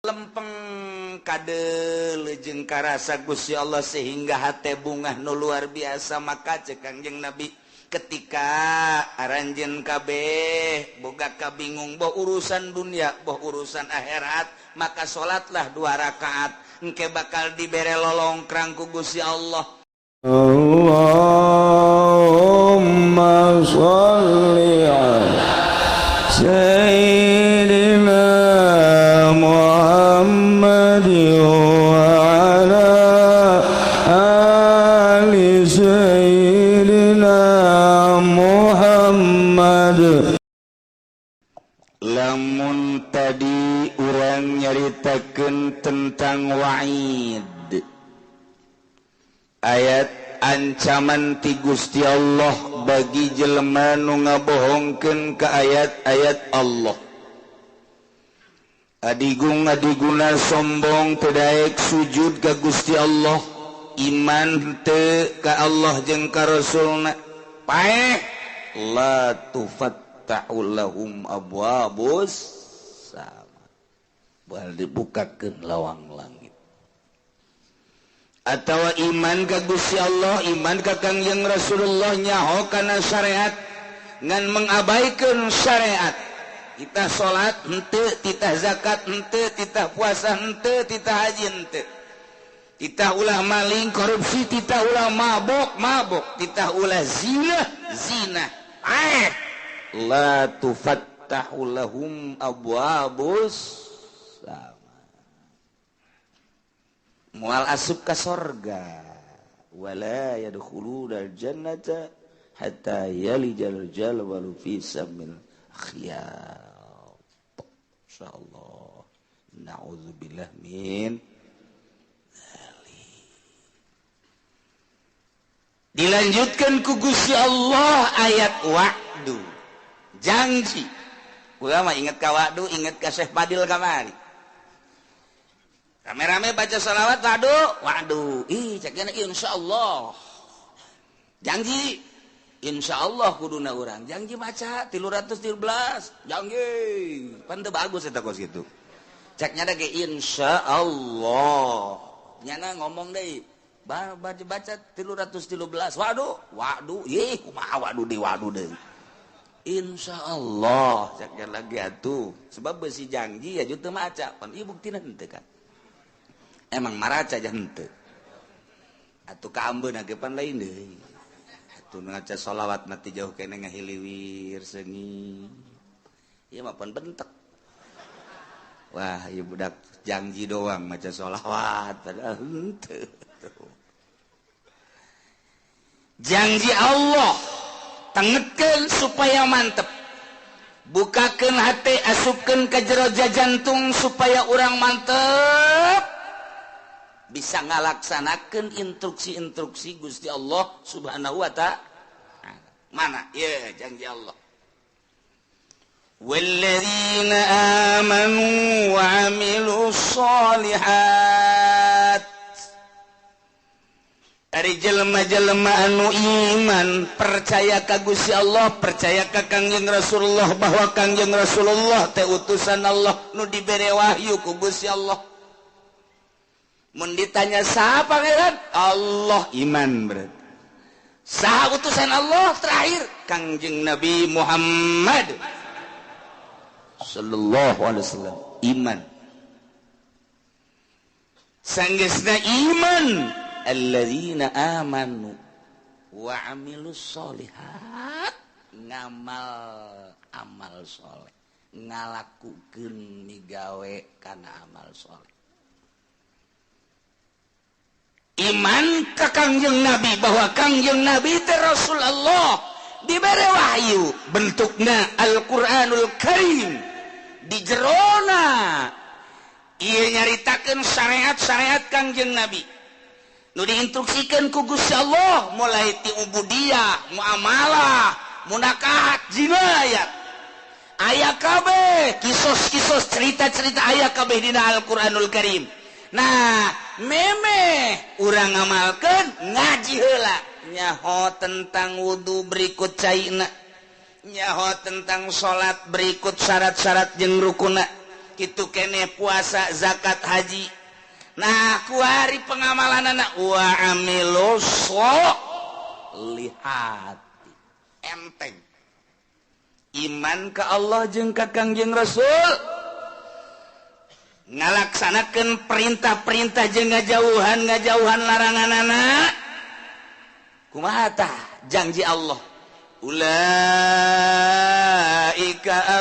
Lempeng kadele jeung karasa Gusti Allah sehingga hate bungah nu luar biasa. Maka cek Kangjeng Nabi, ketika aranjeun kabeh boga kabingung, boh urusan dunia, boh urusan akhirat, maka salatlah dua rakaat, engke bakal dibere lolongkrang ku Gusti Allah. اللهم صل على سيدنا محمد وعلى آل سيدنا محمد. Lamun tadi urang nyaritakeun tentang wa'id, ayat ancaman ti Gusti Allah bagi jelema nu ngabohongkeun ke ayat-ayat Allah, adigung adiguna sombong, teu daek sujud ka Gusti Allah, iman teu ka Allah jeung ka Rasulna, paeh, la tufattahu lahum abwabus sama, bal dibukakeun lawang langit. Atau iman ka Gusti Allah, iman ka Kangjeng Rasulullah, nyaho kana syariat ngan mengabaikan syariat, kita salat henteu, titah zakat henteu, titah puasa henteu, titah haji henteu, titah ulah maling korupsi, titah ulah mabok mabok, titah ulah zina zina, eh, la tufattahu lahum abwabus sama, moal asup ka sorga, wala yadkhuluna jannata hatta yalijal jamalu fi sammil khiyat. Insyaallah, na'udzubillah min dzalik. Dilanjutkan ku Gusti Allah ayat wa'du, janji. Gua mah inget ka wa'du, inget ka Syekh Fadil kamari rame-rame baca salawat, wa'du wa'du, ih, ceknya insyaallah, janji insyaallah, kuduna urang janji maca 313, janji pan teu bagus eta kos kitu. Ceknya ge insyaallah, nyana ngomong deui, baca baca 313, wa'du wa'du, ih, kumaha wa'du di wa'du deui? Insyaallah ceknya lagi atuh, sebab besi janji ya teu maca pan, ieu buktina henteu kan, emang maraca aja henteu atuh, kaambeun ge pan lain deui atuh. Ngaca sholawat mati jauh kene ngahiliwir seungit, ieu mah pan bentek, wah, ieu budak janji doang maca sholawat, padahal henteu. Janji Allah tengetkeun supaya mantep, bukakeun hati, asupkeun ke jero jantung supaya urang mantep bisa ngalaksanakan instruksi-instruksi Gusti Allah Subhanahu wa Ta'ala. Mana ya janji Allah? والذين آمنوا وعملوا الصالحات. Ari jelema-jelema anu iman, percaya ka Gusti Allah, percaya ka Kangjeng Rasulullah, bahwa Kangjeng Rasulullah teh utusan Allah nu dibere wahyu ku Gusti Allah. Mun ditanya saha pangeran Allah, iman berarti. Saha utusan Allah terakhir? Kangjeng Nabi Muhammad sallallahu alaihi wasallam, iman. Sanggeusna iman, alladzina amanu wa amilus solihat, ngamal amal soleh, ngalakukeun migawe kana amal soleh, iman ka Kangjeng Nabi bahwa Kangjeng Nabi teh Rasul Allah, dibere wahyu bentukna Al-Qur'anul Karim, di jerona ieu nyaritakeun syariat-syariat Kangjeng Nabi nu diinstruksikan ku Gusti Allah, mulai ti ubudiyah, muamalah, munakahat, jinayat, aya kabeh, kisos-kisos, cerita-cerita aya kabeh dina Al-Qur'anul Karim. Nah, meme urang ngamalkeun, ngaji heula, nyaho tentang wudhu berikut caina, nyaho tentang salat berikut syarat-syarat jeung rukuna. Kitu keneh puasa, zakat, haji. Nah, kuari pengamalanana wa amilus sholihati. Enteng. Iman ka Allah jeung ka Kangjeng Rasul. Ngalaksanakeun perintah-perintah jeung ngajauhan laranganana. Kumaha tah janji Allah? Ulaika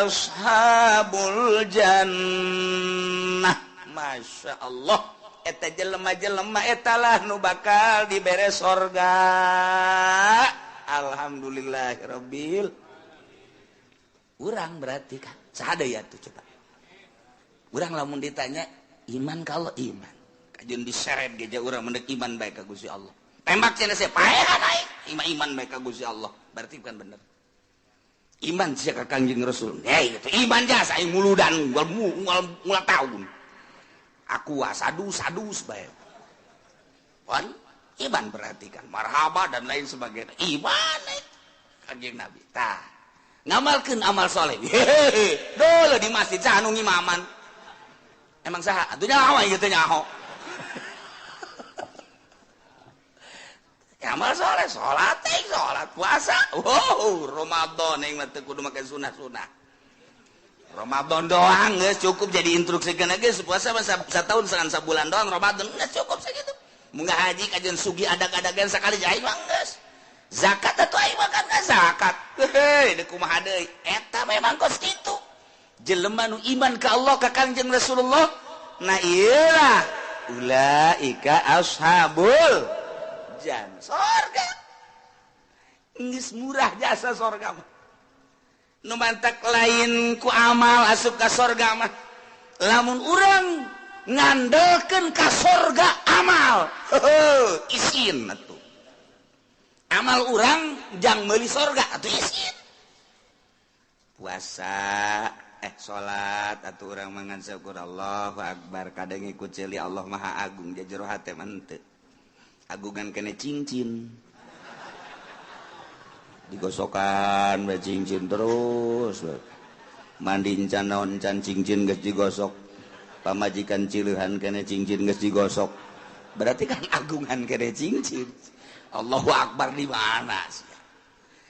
ashabul jannah. Masya Allah, eta jelema-jelema etalah nu bakal dibere sorga. Alhamdulillahirabbil. Urang berarti kan saha deui atuh coba. Urang lamun ditanya iman kalau iman, kajeun diseret ge urang mendek iman bae ka Gusti Allah. Tembak cenah sia paehan aing, iman bae ka Gusti Allah. Berarti bukan bener. Iman sia ka Kangjeng Rasul. Hei, itu iman jasa aing muludan ngul tahun. Aku sadus-sadus bae. Wan, iman berarti kan marhaba dan lain sebagainya. Iman Kangjeng Nabi. Tah, ngamalkeun amal soleh. Hehehe, dole di masjid saha nu ngimaman. Emang saha? Atuh nyaho ieu teh nyaho. Amal soleh, salat teh, salat puasa. Wow, Ramadan yang mah teu kudu make sunah-sunah. Ramadan doang geus cukup jadi instruksikeun geus puasa mah satahun sabulan doang Ramadan geus cukup sakitu. Mun haji kajeun sugi adag-adagan sakali aing mah geus. Zakat atuh aing mah kan zakat. Heuh, deuk kumaha deui? Eta memang kos kitu. Jelema nu iman ka Allah ka Kangjeng Rasulullah, nah iyalah ulaika ashabul jannah. Sorga geus murah jasa sorga mah. Nu mantak lain ku amal asup ka sorga mah. Lamun urang ngandelkeun ka sorga amal, heuh, isin atuh. Amal urang jang meuli sorga atuh isin. Puasa salat atuh urang mangan syukur Allahu akbar kadang ngikut ceuli Allah Maha Agung jero hate mah henteu. Agungan kene cincin. Digosokan bae cincin terus. Mandi encan naon encan cincin geus digosok. Pamajikan cileuhan kene cincin geus digosok. Berarti kan agungan kene cincin. Allahu akbar di mana sih?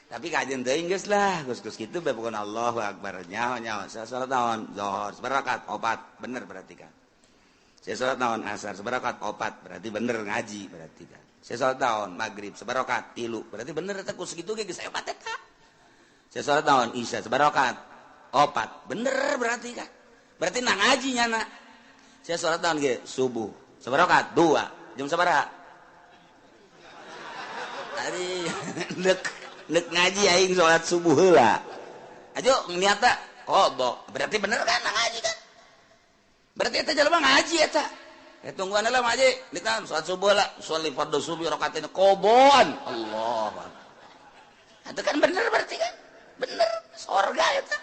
Tapi kajian teuing geus lah, geus-geus kitu bae pokona Allahu akbar. Nyaho-nyaho salat naon? Zuhur sabarakat opat, bener berarti kan. Saya salat naon? Asar sabarakat opat, berarti bener ngaji berarti kan. Saya salat naon? Maghrib sabarakat tilu, berarti bener eta ku sakitu ge geus hebat eta. Saya salat naon? Isya sabarakat opat, bener berarti kan. Berarti na ngaji nyana. Saya salat naon ge? Subuh sabarakat dua, jam sabaraha? Ari nek ngaji aing salat subuh heula. Ajo niatna qada. Berarti bener kan ngaji kan? Berarti eta jelema ngaji eta. Tungguan heula ngaji, nek salat subuh lah, sholli fardhu subuh rakaatain qadaan. Allah. Itu kan bener berarti kan? Bener sorga eta.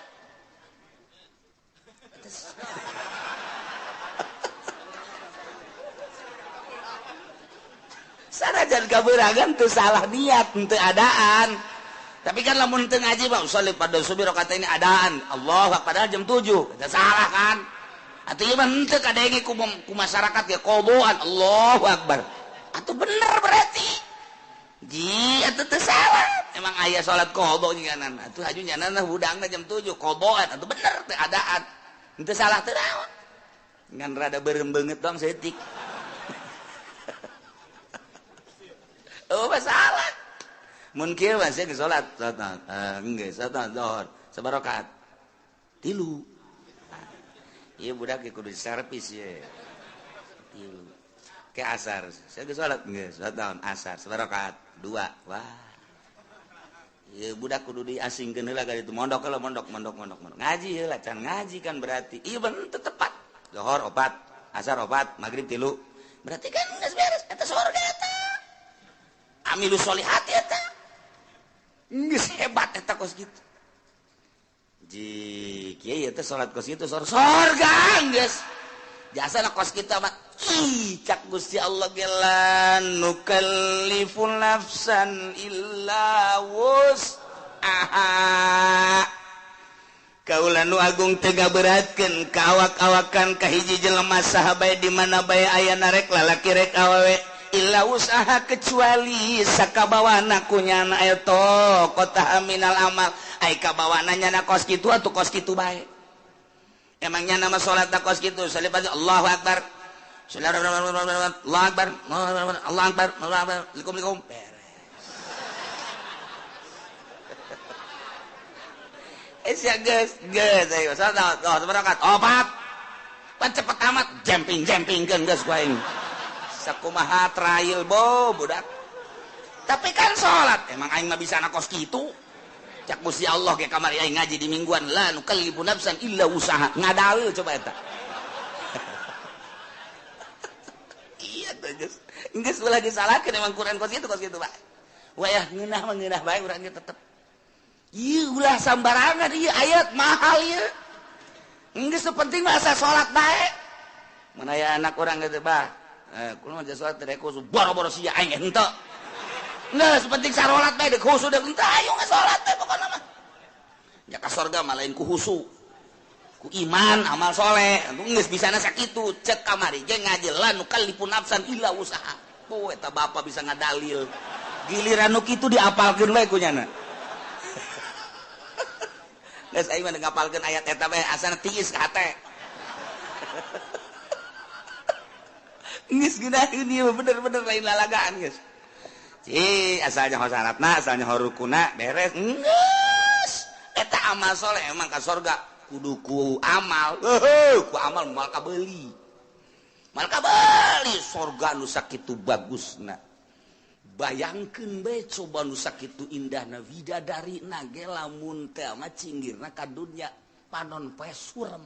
Sanajan kabeuragan teu salah niat, teu adaan. Tapi kan lamun teu ngaji mah sholli fardhu subuh rakaat ini adaan. Allah padahal jam 7. Eta salah kan? Atuh ieu mah henteu kadenge ku masyarakat ge qadaan. Allahu akbar. Atuh bener berarti. Ji atuh teu salah. Emang aya salat qada nyanan. Atuh haju nyanan hudangna jam 7 qadaan. Atuh bener teu adaan. Henteu salah teu naon. Ngan rada beureum beungeut doang saeutik. Oh masalah. Mun kieu mah sia salat, salat geus salat zuhur, sabarakat. Tilu. Ieu budak ge kudu servis ye. Tilu. Ke asar, sia geus salat geus salat naon asar, sabarakat dua. Wah. Ieu budak kudu diasingkeun heula ka ditu mondok heula mondok mondok mondok mondok. Ngaji heula can ngaji kan berarti. Ieu bener teu tepat. Zuhur opat, asar opat, magrib tilu. Berarti kan geus beres eta sorga eta. Amilu solihati eta. Geus hebat eta kos kitu. Ji kieu teh salat kos kitu sorga geus. Jasana kos kitu mah ih cak Gusti Allah ge la nukallifu nafsan illa wus'aha. Kaula nu agung teu ngaberatkeun ka awak-awakan ka hiji jelema saha bae di mana bae aya narek lalaki rek awewe illa usaha kecuali sakabawana ku nyana eta kota minal amal ai kabawana nyana kos kitu atuh kos kitu bae. Emangnya nama salat tak kos kitu salib aja Allahu akbar. Allahu akbar. Allahu akbar. Allahu akbar. Likum-likum. Sia geus geus ayo salat oh seberangkat opat pan cepet amat jemping-jempingkeun geus ku aing sakumaha trail bo budak tapi kan salat emang aing mah bisa na kos kitu cak Gusti Allah ge kamari aing ngaji di mingguan la nukallifu nafsan illa usaha ngadalil coba eta iya teh geus geus ulah disalahkeun emang Quran kos kitu bae wayah ngeunah mah ngeunah bae urang ge tetep ieu ulah sambarangan ieu ayat mahal ieu. Geus penting mah asa salat bae. Mun aya anak urang kitu bah, kumaha mah salat teh khusu boro-boro sia aing henteu. Geus penting sarolat bae deuk khusu deuk henteu ayo salat bae pokona mah. Nya ka sorga mah lain ku khusu. Ku iman amal soleh. Geus bisana sakitu cek kamari ge ngaji la nukallifu nafsan illa usaha. Poe eta bapa bisa ngadalil. Giliran nu kitu diapalkeun bae ku nyana. Geus aing mah ngapalkeun ayat eta bae asana tiis ka hate. Geus geunaheun ieu bener-bener lain lalagaan geus. Ci asalnya ho syaratna, asalnya ho rukuna beres. Geus eta amal soleh emang ka sorga kudu ku amal. Heuh, ku amal moal kabeuli. Moal kabeuli sorga nu sakitu bagusna. Bayangkeun bae coba nu sakitu indahna widadari na ge lamun teh mah cinggirna ka dunya panon poe surem.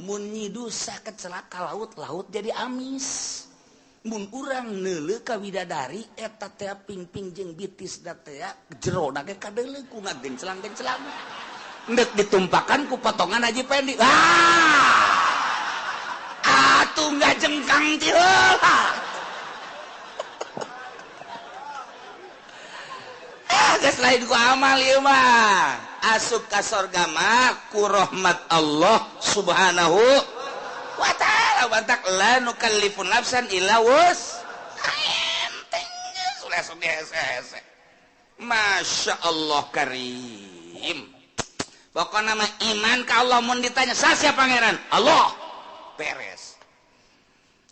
Mun nyidusa kecelaka laut-laut jadi amis. Mun urang neuleuh ka widadari eta teh pingping jeung bitis da teh jerona ge kadeuleuh ku ngagencelang-gencelang. Endek ditumpakan ku potongan Haji Pendi. Ah! Atuh ngajengkang ti heula. Geus lain ku amal ieu mah asup ka sorga mah ku rahmat Allah subhanahu wa ta'ala bantak la nukallifu nafsan illa wus enteng geus ulah sok dihese-hese. Masya Allah karim. Pokona mah iman ka Allah mun ditanya sasia pangeran Allah beres.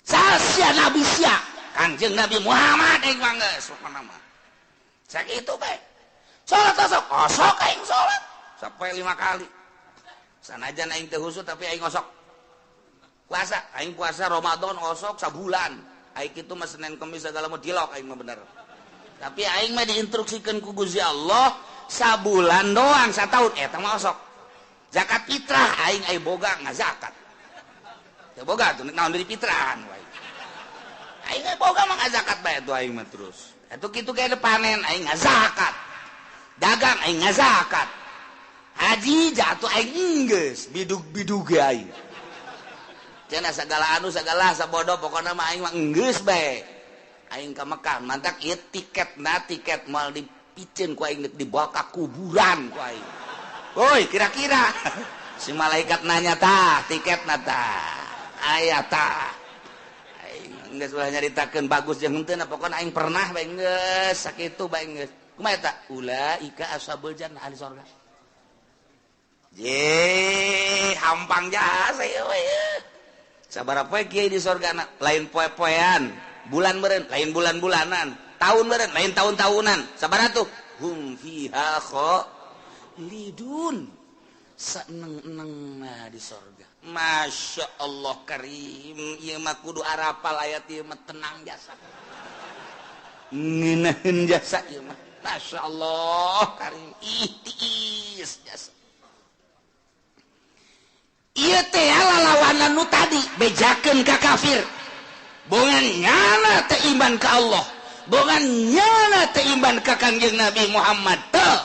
Sasia nabi sia Kangjeng Nabi Muhammad aing mah geus pokona mah sakitu bae. Salat osok, osok aing salat sampai 5 kali. Sanajan aing teu khusyuk tapi aing osok. Puasa, aing puasa Ramadan osok sabulan. Aing kitu mah Senin Kemis segala mah dilok aing mah bener. Tapi aing mah diinstruksikeun ku Gusti Allah sabulan doang sataun eta mah osok. Zakat fitrah aing aya boga ngazakat. Teu boga tuh naon deui fitrahan wae. Aing boga mah ngazakat bae tuh aing mah terus. Atuh kitu ge panen aing ngazakat. Dagang aing ngazakat. Haji jatuh aing geus bidug-bidug ge aing. Cenah sagala anu sagala sabodo pokona mah aing mah geus bae. Aing ka Mekah mantak ieu tiketna tiket moal dipiceun ku aing dibawa ka kuburan ku aing. Woi kira-kira si malaikat nanya tah tiketna tah aya tah. Aing geus ulah nyaritakeun bagus jeung henteu na pokona aing pernah bae geus sakitu bae geus. Kumaha eta? Ulaika ashabul jannah ahli sorga. Ye, hampang jasa ieu we. Sabaraha poe kiai di sorgana? Lain poe-poean, bulan meureun, lain bulan-bulanan, tahun meureun, lain tahun-tahunan. Sabaraha tuh? Hum fiha khalidun. Saeneng-enengna di sorga. Masya Allah karim, ieu mah kudu arapal ayat ieu mah tenang jasa. Ngeunaheun jasa ieu mah. Masya Allah karim ihtiis jasa. Ieu teh lalawanan nu tadi bejakeun ka kafir. Bongan nyana teh iman ka Allah, bongan nyana teh iman ka Kangjeng Nabi Muhammad teh.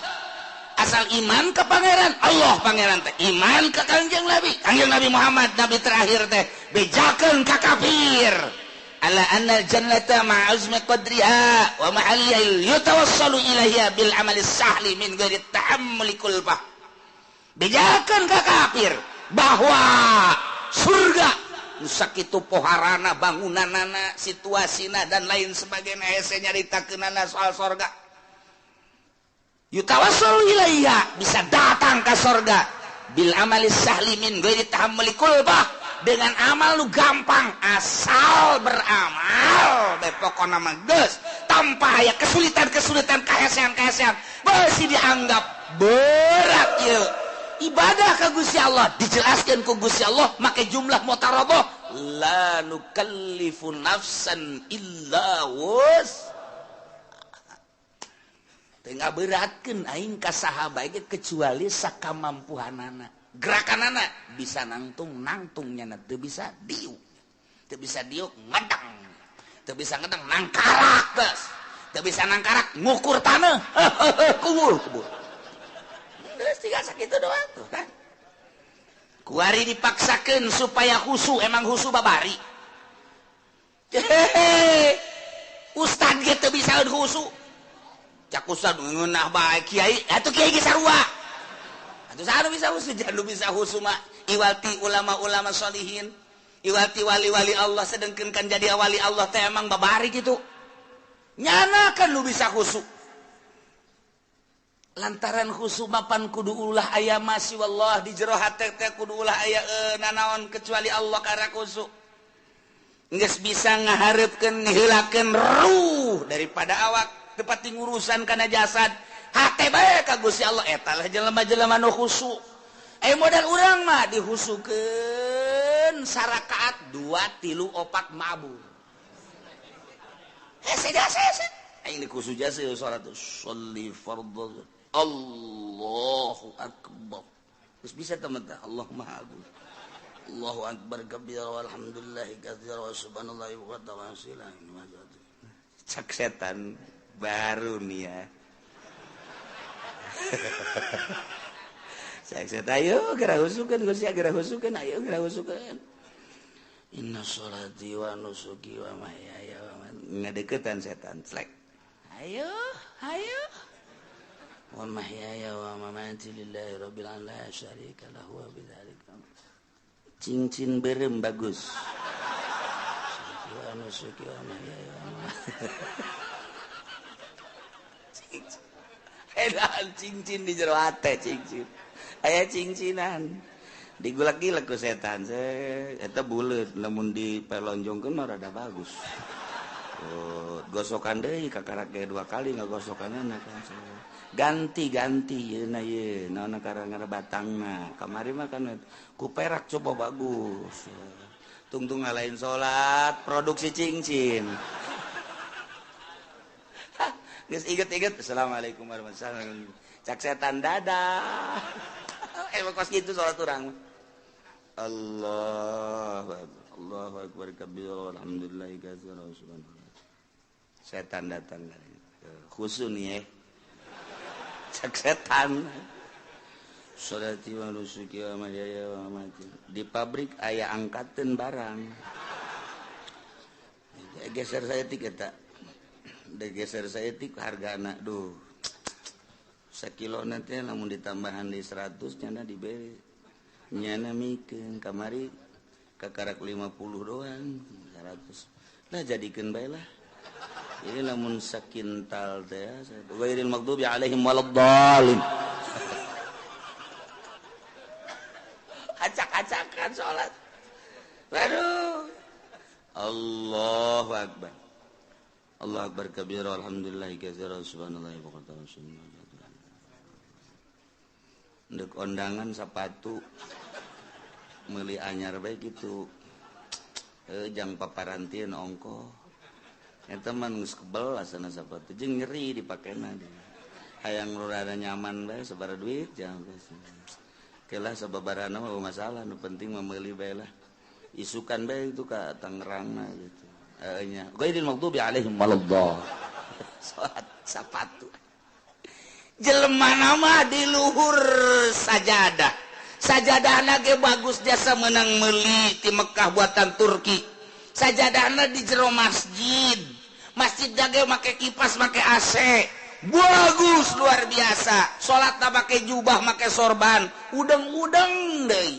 Asal iman ka pangeran Allah pangeran teh iman ka Kangjeng Nabi, Kangjeng Nabi Muhammad nabi terakhir teh bejakeun ka kafir. Ala anna al-jannata ma'azmi qadriha wa mahalliha yatawassalu ilaiha bil amali sahli min ghairi ta'ammuli kulfah. Bejakeun ka kafir bahwa surga nu sakitu poharana, bangunanana, situasina, dan lain sebagainya, hese nyaritakeunana soal sorga. Yutawassalu ilaiha, bisa datang ke sorga, bil amali sahli min ghairi tahammuli kulbah, dengan amal lu gampang, asal beramal bae pokona mah geus, tanpa aya kesulitan-kesulitan, kahesean-kahesean beusi dianggap berat ieu ibadah ka Gusti Allah. Dijelaskeun ku Gusti Allah make jumlah mutaradah, la nukallifu nafsan illa wus. Teu ngaberatkeun aing ka saha bae kecuali sakamampuhanana. Gerakanana bisa nangtung, nangtung, nyana teu bisa diuk, teu bisa diuk ngedang, teu bisa ngedang nangkarak, geus teu bisa nangkarak ngukur tanah, kubur kubur. Geus tinggal sakitu doang tuh kan. Kuari dipaksakeun supaya khusu, emang khusu babari. Hehehe, ustad ge teu bisa khusu. Cak ustad ngeunah bae kiai, atuh kiai ge sarua. Atuh saha nu bisa khusu? Jangan bisa khusu mah iwati ulama-ulama sholihin, iwati wali-wali Allah, sedengkeun kan jadi wali Allah teh emang babari gitu. Nyana kan nu bisa khusu. Lantaran khusu mapan kudu ulah aya masih wallah di jero hate teh, kudu ulah aya nanaon kecuali Allah karena khusu. Geus bisa ngahareupkeun, ngiheulakeun ruh daripada awak, tepat ngurusan kana jasad, hate bae ka Gusti Allah, eta lah jelema-jelema nu khusu. Modal urang mah dihusukeun sarakaat 2 3 4 mabur. Hese jasa hese. Aing dikhusu jasa salat sholli fardhu. Allahu akbar. Terus bisa teman teh Allah Maha Agung. Allahu akbar kabira walhamdulillahi katsira wa subhanallahi wa ta'ala. Cak setan baru nih ya. Cak setan, ayo geura husukeun Gusti, geura husukeun, ayo geura husukeun. Inna sholati wa nusuki wa mahyaya wa mamati. Ngadeukeutan setan, slek. Ayo, ayo. Wa mahyaya wa mamati lillahi rabbil alamin la syarika lahu wa bidzalika. Cincin berem bagus. Wa nusuki wa mahyaya wa mamati. Edan cincin di jero hate, cincin. Aya cincinan. Digulak-gilek ku setan. Eta buleut lamun dipelonjongkeun mah rada bagus. Oh, gosokan deui kakarak ge 2 kali ngagosokanna kan. Ganti-ganti yeuna ye, naon karang batangna. Kamari mah kan ku perak coba bagus. Tungtung ngalain salat, produksi cincin. Geus inget-inget, assalamualaikum warahmatullahi wabarakatuh. Cak setan dadah. Emang kos gitu salat urang. Allah Allahu akbar kabira walhamdulillahi katsira wa subhanallah. Setan datang khusu nih ya. Cak setan. Sholati wa nusuki wa mahyaya wa mamati. Di pabrik aya angkateun barang. Geser saya tik eta. Geser saya tik hargana duh. Sakilo nanti lamun ditambahan di 100 nyana diberi. Nyana mikeun kamari kakarak 50 doang 100. Lah jadikeun bae lah. Jadi lamun sakintal teh ghairil maghdubi alaihim waladdallin. Acak-acakan salat. Waduh. Allahu akbar. Allah akbar kabira alhamdulillahi katsira subhanallahi wa bihamdihi. Ndek ondangan sepatu meuli anyar bae kitu. Jang paparantieun ongko. Eta mah geus kebel asana sepatu jeung nyeri dipakena. Hayang rada nyaman bae sabaraha duit jang. Kelah sababarana mah masalah, nu penting mah meuli bae lah. Isukan bae itu ka Tangerang gitu. Nya ghairil maghdubi alaihim waladdallin. Salat sapatu. Jelema nama di luhur sajadah. Sajadahna ge bagus jasa menang meuli ti Mekah buatan Turki. Sajadahna di jero masjid. Masjid ge make kipas, make AC. Bagus luar biasa. Salat tak pakai jubah, make sorban, udeng-udeng deui.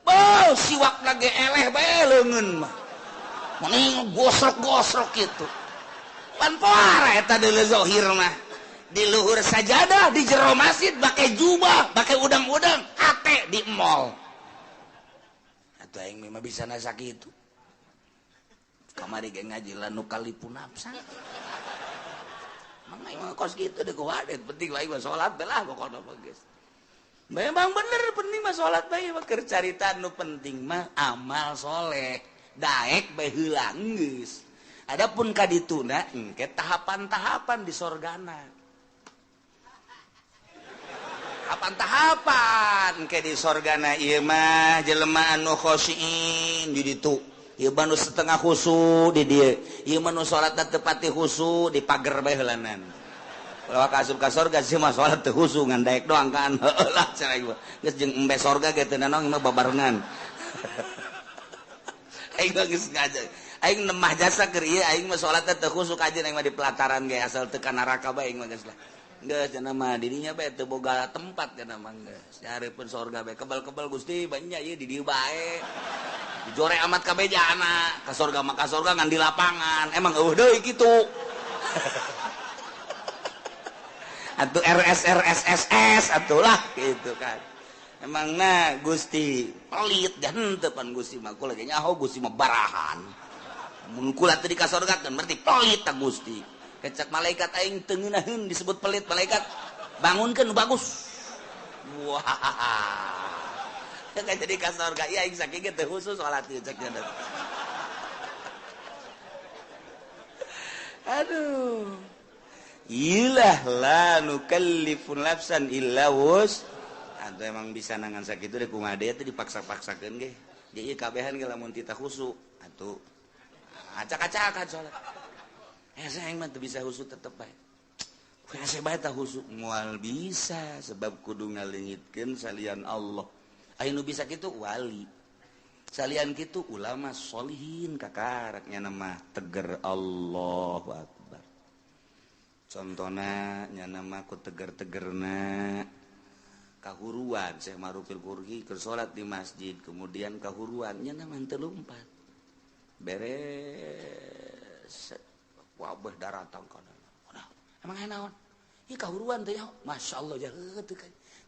Oh, siwak lagi eleh bae leungeun mah. Mending gosrok-gosrok kitu. Pan poara eta deuleu zahir mah. Di luhur sajadah, di jero masjid pakai jubah, pakai udang-udang, hate di mall. Atuh aing mah bisa nasa kitu. Kamari ge ngaji la nukalipu nafsa. Mang aing mah kos kitu deui kuwadet, penting aing mah salat bae lah pokona mah geus. Memang bener penting mah salat bae mah keur carita nu penting mah amal soleh. Daek bae heula geus. Adapun ka dituna engke tahapan-tahapan di sorgana. Tahapan-tahapan engke di sorgana ieu mah jelema anu khosyin di ditu. Ieu mah nu setengah khusu di dieu. Ieu mah nu salatna teu pati khusu di pager bae heulanan. Kalau ka asup ka sorga sih mah salat teu khusu ngan daek doang kan. Heueuh lah cenah ieu. Geus jeung embe sorga ge teu nanaon mah babarengan. Aing mah geus ngaji. Aing nemah jasa keur ieu aing mah salatna teu khusu kajeun aing mah di pelataran ge asal teu ka neraka bae aing mah geus lah. Geus cenah mah dirinya bae teu boga tempat cenah mah geus. Nyareupeun sorga bae kebal-kebal Gusti banyak ieu di dieu bae. Dijore amat kabeh jana ka sorga mah ka sorga ngan di lapangan. Emang eueuh deui kitu. Atuh RS RS SS atuh lah gitu kan. Emang nah Gusti pelit dan henteu pan Gusti mah kula ge nyaho Gusti mah barahan. Mun kula teu di ka sorga kan berarti pelit ta Gusti. Kecak malaikat aing teu ngeunaheun disebut pelit malaikat. Bangunkeun nu bagus. Wah. Kan jadi ka sorga ieu aing sakieu ge teu khusus salat ieu cek nya. Aduh. Ilah la nukallifu nafsan illa wus. Atau emang bisa nangan sakitu deh kumaha deui teh dipaksa-paksakeun ge. Jadi kabehan ge lamun tita khusu atuh acak-acakan salat. Hese aing mah teu bisa khusu tetep bae. Hese bae tah khusu moal bisa sebab kudu ngaleungitkeun salian Allah. Aya nu bisa kitu wali. Salian kitu ulama solihin kakaraknya nama teger Allahu Akbar. Contona nya nama ku teger-tegerna kahuruan Syekh Marufil Qurhi keur salat di masjid kemudian kahuruan nya nama teu lumpat. Beres wabah daratang kana. Emang aya naon? Ieu kahuruan teh nyaho. Masyaallah jaheut teu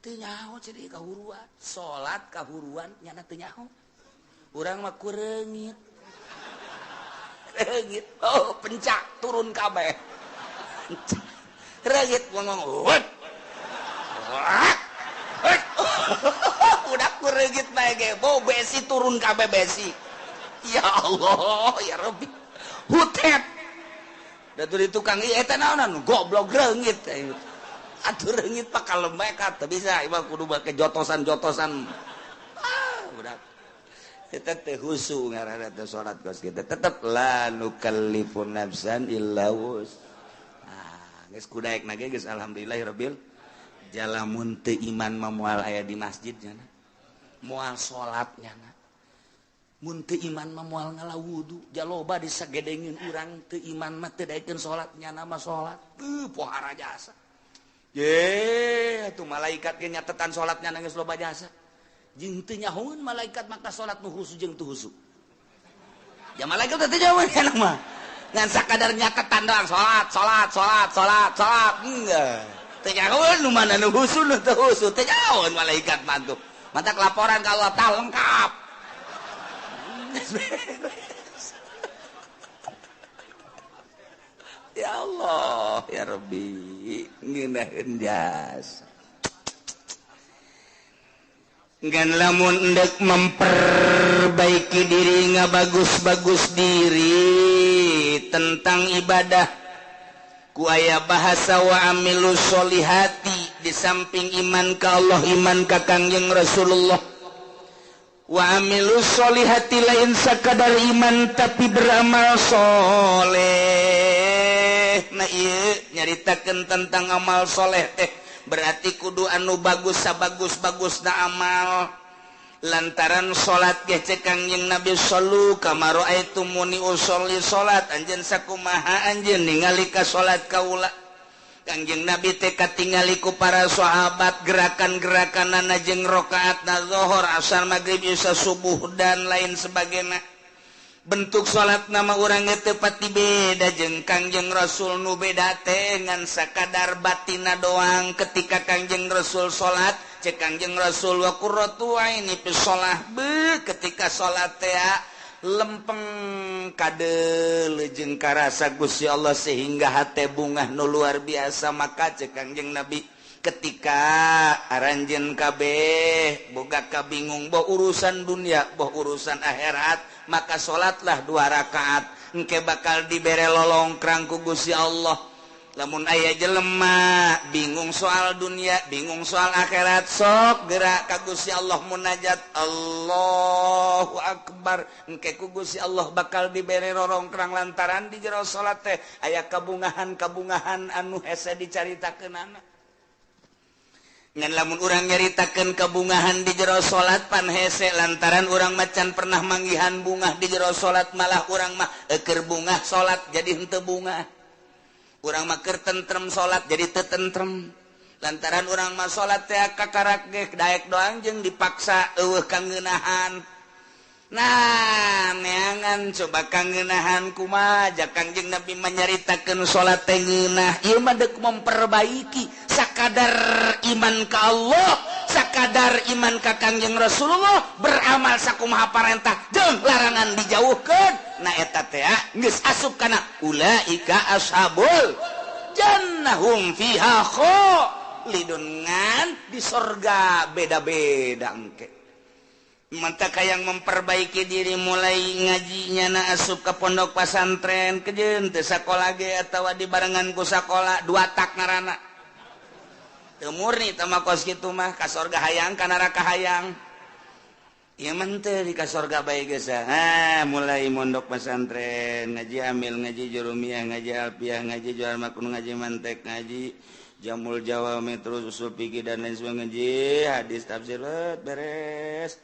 teu nyaho cenah kahuruan. Salat kahuruan nyana teu nyaho. Urang mah ku reungit. Reungit. Oh, pencak turun kabeh. Reungit ngomong. Wet. Wet. Udah ku reungit bae ge. Bau besi turun kabeh besi. Ya Allah, ya Rabbi. Hutet. Da tuh di tukang ieu eta naonan goblok reungit. Atuh reungit pak kalem bae ka teu bisa ieu mah kudu make jotosan-jotosan. Ah, budak. Eta teh khusu ngaranna teh salat kos kitu. Tetep la nukallifu nafsan illa wus. Ah, geus kudaekna ge geus alhamdulillahirabbil jalamun teu iman mah moal aya di masjid nya. Moal salat nya. Mun teu iman mah moal ngala wudu, jaloba disagedengin urang teu iman mah teu daekeun salat nyana mah salat. Teu pohara jasa. Ye, atuh malaikat ge nyatetan salat nyana geus loba jasa. Jeung teu nyahoeun malaikat maka salat nu khusu jeung teu khusu. Ya malaikat teh teu nyahoeun kana mah. Ngan sakadar nyatetan doang salat, salat, salat, salat, salat. Enggak. Teu nyahoeun nu mana nu khusu nu teu khusu, teu nyahoeun malaikat mah tuh. Matak laporan ka Allah tah lengkap. Ya Allah, ya Rabbi, ngeunaheun jasa. Ngan lamun endek memperbaiki diri ngabagus-bagus diri tentang ibadah ku aya bahasa wa amilu sholihati di samping iman ka Allah, iman ka Kangjeng Rasulullah. Wa amilu sholihati lain sakadar iman tapi beramal soleh. Nah ieu nyaritakeun tentang amal soleh teh berarti kudu anu bagus sabagus-bagusna amal. Lantaran salat ge cek Kangjeng Nabi sallu kama raaitumuni usolli salat anjeun sakumaha anjeun ningali ka salat kaula. Kangjeng Nabi teh katingali ku para sahabat gerakan-gerakanana jeung rakaatna zuhur, asar, maghrib, isya, subuh dan lain sebagainya. Bentuk salat nama urang teu pati beda jeung Kangjeng Rasul, nu beda teh ngan sakadar batina doang. Ketika Kangjeng Rasul salat, cek Kangjeng Rasul wa qurratu aini fi shalah, be ketika salat teh lempeng kade jeung karasa Gusti Allah sehingga hate bungah nu luar biasa. Maka cek Kangjeng Nabi, ketika aranjeun kabeh boga kabingung boh urusan dunia boh urusan akhirat, maka salatlah dua rakaat, engke bakal dibere lolongkrang ku Gusti Allah. Lamun aya jelema bingung soal dunia, bingung soal akhirat, sok gerak ka Gusti Allah munajat Allahu Akbar, engke ku Gusti Allah bakal dibere rorongkrang lantaran di jero salat teh aya kabungahan-kabungahan anu hese dicaritakeunana. Ngan lamun urang nyaritakeun kabungahan di jero salat pan hese, lantaran urang macan pernah manggihan bungah di jero salat, malah urang mah eukeur bungah salat jadi henteu bungah. Urang mah keur tentrem salat jadi teu tentrem, lantaran urang mah salat teh kakarak ge daek doang jeung dipaksa eueuh kangeunahan. Nah, neangan coba kangeunahan kumaha ja Kangjeng Nabi menyaritakeun salat teh ngeunah. Ieu mah deuk memperbaiki sakadar iman ka Allah, sakadar iman ka Kangjeng Rasulullah, beramal sakumaha parentah jeung larangan dijauhkeun. Nah, eta teh geus asup kana ulaika ashabul jannah hum fiha khalidun, ngan di sorga beda-beda engke. Mantap yang memperbaiki diri mulai ngajinya na asup ke pondok pesantren kejeun teu sakola ge atawa dibarengan ku sakola dua tak ngaranna. Teu murni teh mah kos kitu mah, ka sorga hayang ka neraka hayang. Ieu mah teu di ka sorga bae geus. Ah, mulai mondok pesantren, ngaji amil, ngaji jurumiyah, ngaji alfiah, ngaji jual makun, ngaji mantek, ngaji jamul jawami, terus usul fikih dan lain sebagainya, ngaji hadis tafsir beres.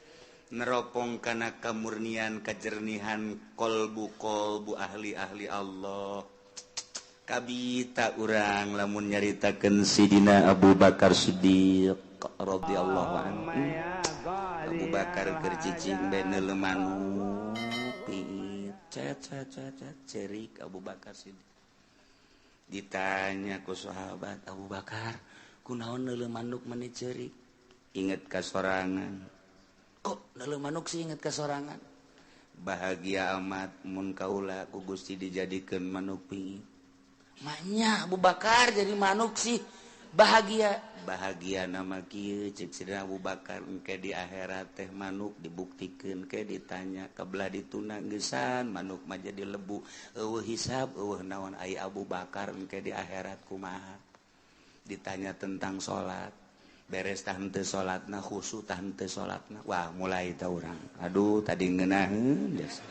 Neropong kana kamurnian kejernihan kolbu-kolbu ahli-ahli Allah. Kabita urang lamun nyaritakeun Sidina Abu Bakar Siddiq radhiyallahu anhu. Abu Bakar keur cicing bae neuleu manuk piit cet cet cet cerik Abu Bakar Siddiq. Ditanya ku sahabat, Abu Bakar kunaon neuleu manuk meni cerik? Inget ka sorangan. Kok neuleu manuk sih inget ka sorangan? Bahagia amat mun kaula ku Gusti dijadikeun manuk piit. Maknya Abu Bakar jadi manuk sih bahagia. Bahagia nama kieu cek Sidina Abu Bakar, engke di akhirat teh manuk dibuktikeun ke ditanya kebelah dituna geusan manuk mah jadi lebu, eueuh hisab eueuh naon. Ai Abu Bakar engke di akhirat kumaha? Ditanya tentang salat, beres tah henteu salatna, khusyuk tah henteu salatna. Wah, mulai tah urang. Aduh, tadi ngeunaheun geus.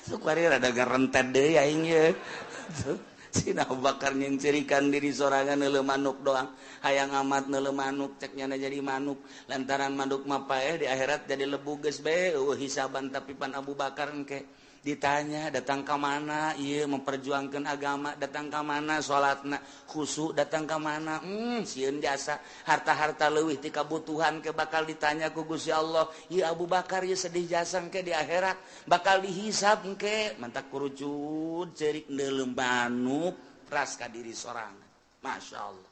Sukwari rada garentet deui aing ye. Sina Abu Bakar nyengcirikan diri sorangan neuleu manuk doang. Hayang amat neuleu manuk, cek nyana jadi manuk. Lantaran manuk mah paeh di akhirat jadi lebu geus bae eueuh hisaban, tapi pan Abu Bakar engke ditanya datang ka mana ieu memperjuangkeun agama, datang ka mana salatna khusyuk, datang ka mana sieun jasa harta-harta leuwih ti kabutuhan ke bakal ditanya ku Gusti Allah. Ieu Abu Bakar ieu sedih jasa engke di akhirat bakal dihisab engke. Mantak kurucut ceurik neuleu manuk ras ka diri sorangan. Masya Allah.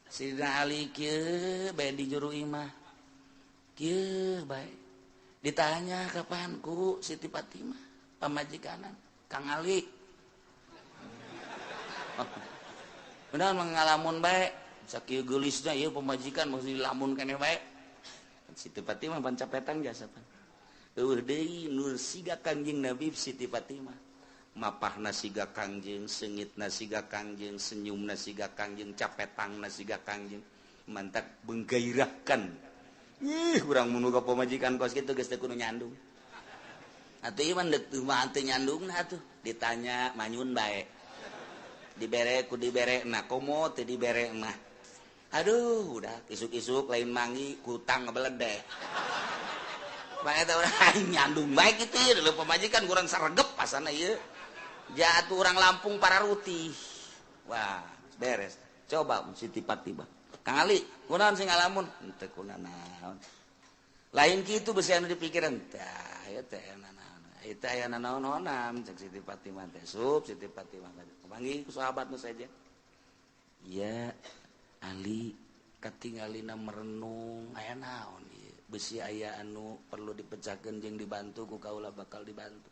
Sidina Ali kieu bae di juru imah kieu bae ditanya kapan ku Siti Fatimah pamajikanan Kang Ali. Benar mengalamun bae sakieu geulisna ieu pamajikan mesti dilamun keneh bae. Siti Fatimah pancapetan jasa pan. Eueuh deui nur siga Kangjeng Nabi Siti Fatimah. Mapahna siga Kangjeng, seungitna siga Kangjeng, senyumna siga Kangjeng, capetangna siga Kangjeng. Mantak menggairahkan. Ih, urang mun boga pamajikan kos kitu geus teu kudu nyandung. Atuh ieu mah deuk mah teu nyandungna atuh. Ditanya manyun bae. Dibere ku dibere na komo teu dibere mah. Aduh, udah isuk-isuk lain mangi kutang ngebeledek. Bae teh urang nyandung bae kitu ieu pamajikan kurang saregep pasana ieu. Jatuh orang Lampung para rutih. Wah, beres. Coba Siti Fatimah. Kang Ali, kunaon sing ngalamun? Henteu kunanaon. Lain kitu besi anu dipikiran. Tah, ieu teh nanaon. Ieu teh aya nanaon-naonan cek Siti Fatimah teh. Sup Siti Fatimah teh. Panggih ku sahabat nu saja. Ya, Ali katingalina merenung aya naon ieu. Besi aya anu perlu dipecahkeun jeung dibantu ku kaula bakal dibantu.